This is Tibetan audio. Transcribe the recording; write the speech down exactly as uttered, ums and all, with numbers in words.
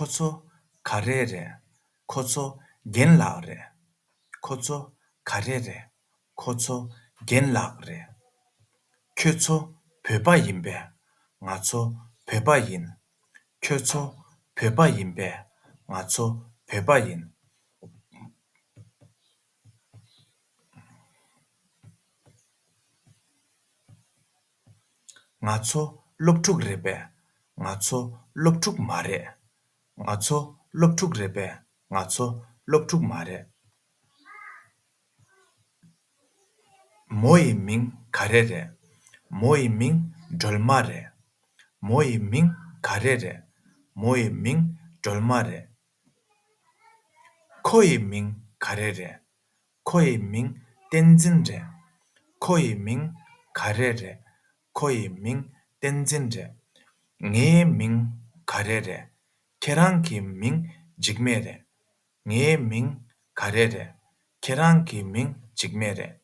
ཁོ་ཚོ་ག་རེ་རེད། ཁོ་ཚོ་རྒན་ལགས་རེད། ཁོ་ཚོ་ག་རེ་རེད། ཁོ་ཚོ་རྒན་ལགས་རེད། ཁྱོད་ཚོ་བོད་པ་ཡིན་པས། ང་ཚོ་བོད་པ་ཡིན། ཁྱོད་ཚོ་བོད་པ་ཡིན་པས། ང་ཚོ་བོད་པ་ཡིན། ང་ཚོ་སློབ་ཕྲུག་རེད་པས། ང་ཚོ་སློབ་ཕྲུག་མ་རེད། ང་ཚོ་སློབ་ཕྲུག་རེད་པས། ང་ཚོ་སློབ་ཕྲུག་མ་རེད། མོ་ཡི་མིང་ག་རེ་རེད། མོ་ཡི་མིང་སྒྲོལ་མ་རེད། མོ་ཡི་མིང་ག་རེ་རེད། མོ་ཡི་མིང་སྒྲོལ་མ་རེད། ཁོ་ཡི་མིང་ག་རེ་རེད། ཁོ་ཡི་མིང་བསྟན་འཛིན་རེད། ཁོ་ཡི་མིང་ག་རེ་རེད། ཁོ་ཡི་མིང་བསྟན་འཛིན་རེད། ངའི་མིང་ག་རེ་རེད། ཁྱེད་རང་གི་མིང་འཇིགས་མེད་རེད། ངའི་མིང་ག་རེ་རེད། ཁྱེད་རང་གི་མིང་འཇིགས་མེད་རེད།